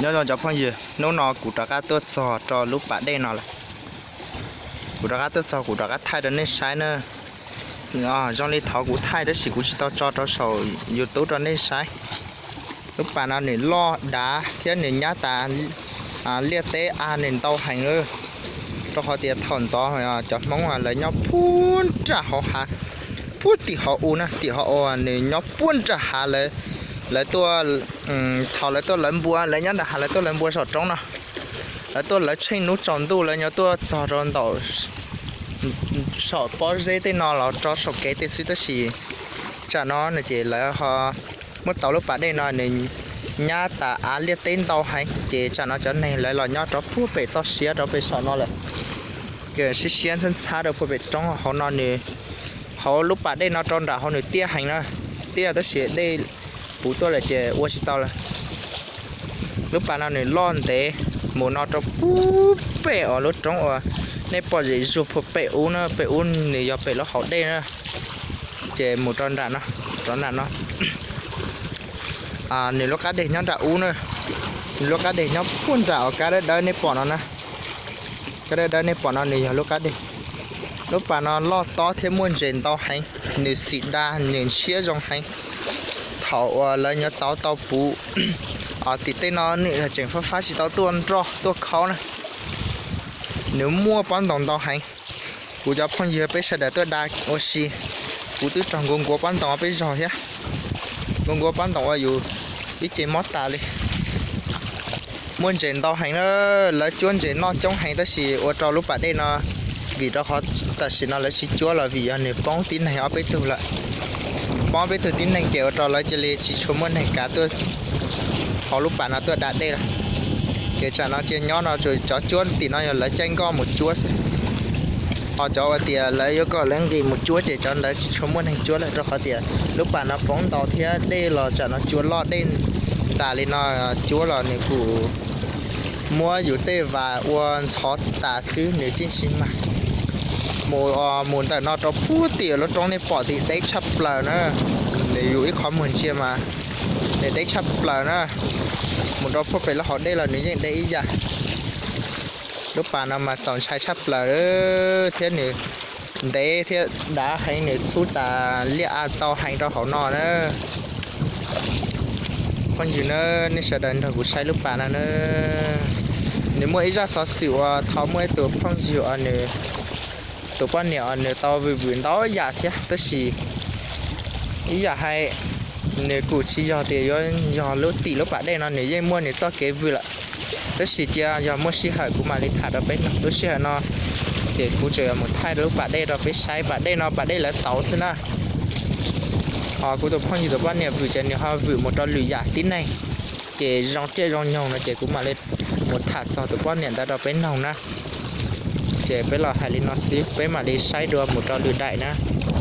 Nyob zoo cov phooj ywg, hnub no kuv rov qab tuaj txog rau lub pas dej no lawm. Kuv rov qab tuaj txog, kuv rov qab thaij rau nej saib na. Zoo li thaum kuv thaij tab sis kuv tsis tau tso rau saum YouTube rau nej saib. Lub pas no nws loj dav thiab nws nyab tas liaj teb av nws ntau heev lawm, rau qhov tias thaum ntxov cov Hmoob lawv nyob puag nram hauv hav, puag tim hauv u na, tim hauv u nws nyob puag nram hav lawv, lawv tuaj, thaum lawv tuaj lawv npua, lawv nyob nram hav lawv tuaj lawv npua saum roob no, lawv tuaj lawv tsheej hnub tsaus ntuj lawv nyob tuaj txog rau ntawm saum pob zeb tej no los rau saum kev tej xwb tab sis tsam no no ces lawv ho muab tau lub pas dej no nws nyab tas av liaj teb ntau heev ces tsam no cov neeg lawv los nyob rov puag pem toj siab rov pem saum no lawm. Ces siab siab ntxhab ntxhab rau puag pem roob hauv no nws, hauv lub pas dej no rau nram hauv nws tiaj heev na, tiaj tab sis dej puv tuaj lawm ces ua tsis tau lawm. Lub pas no nws loj ntev mus no rau puag pem uas lub roob uas nej pom zem zuag puag pem ub na, pem ub nws yog pem lub hauv dej na. Ces mus rau nram no, rov nram no, nws lub qab deg nyob nram ub na, nws lub qab deg nyob puag nram uas kab dawb dawb nej pom no na. Kab dawb dawb nej pom no nws yog lub qab deg. Lub pas no loj tob thiab muaj ntses ntau heev, nws xim da nws ntshiab zoo heev. Thaum uas lawv nyuam tau tau puv tim tej no nws tseem fab fab tsis tau tuaj nroj tuaj khaub na. Nws muaj pob ntoos ntau heev. Kuv cov phooj ywg peb sawv daws tuaj da ua si, kuv twb raug nkuav nkuav pob ntoos peb zog thiab, nkuav nkuav pob ntoos ua yus ib ce mob tas li. Muaj ntses ntau heev na, lawv cuab ntses noj coob heev tab sis ua rau lub pas dej no, vim rau qhov tam sim no lawv tsis cuab los vim yog nws poob tib neeg ob peb tug lawm. Poob ob peb tug tib neeg ces ua rau lawv cia li tsis tshua muaj neeg kav tuaj hauv lub pas no tuaj da dej lawm. Ces tsam no cia nyob no tsuas cov cuab tim no yog lawv caij nkoj mus cuab xwb. Ho cov uas tias lawv yuav kom lawv nqis mus cuab ces cov ntawd tsis tshua muaj neeg cuab lawm rau qhov tias lub pas no poob ntau thiab dej los tsam no cua loj dej tas li no, cuab los nws kuj muab yus tej vas ua ntxhov tas xwb nws yeej tsis mag. Mus, mus ntawm no rau puag tim lub roob nej pom tim deb tshaj plaws na, nws yus ib qhov muag ntsia mas nws deb tshaj plaws na. Mus rau puag pem lub hauv dej los nws yeej deb ib yam. Lub pas no mas txaus ntshai tshaj plaws thiab nws ntev thiab dav heev, nws txhub tas liaj av ntau heev rau hauv no na. Phooj ywg na, nej sawv daws nrog kuv saib lub pas no na. Nws muaj ib zaj xov xwm uas thaum muaj ib tug phooj ywg uas nws, tus poj niam uas nws tau vwm vwm ntau yam thiab tab sis ib yam hais nws kuj tsis yog tias yuav yog lub tim lub pas dej no, nws yeej muaj nws txoj kev vwm lawm. Tab sis cia yog muaj sij hawm kuv mam li tham rau peb mloog. Lub sij hawm no ces kuv tseem yuav mus thaij rau lub pas dej rau peb saib, pas dej no pas dej lawv tauv xwb na. Ho kuv tus phooj ywg tus poj niam vwm ces nws ho vwm mus rau lwm yam tib neeg, ces zoo caij zoo nyoog no ces kuv mam li mus tham txog tus poj niam ntawd rau peb mloog na. Ces peb los hais li no xwb, peb mam li saib dua mus rau lwm daim na.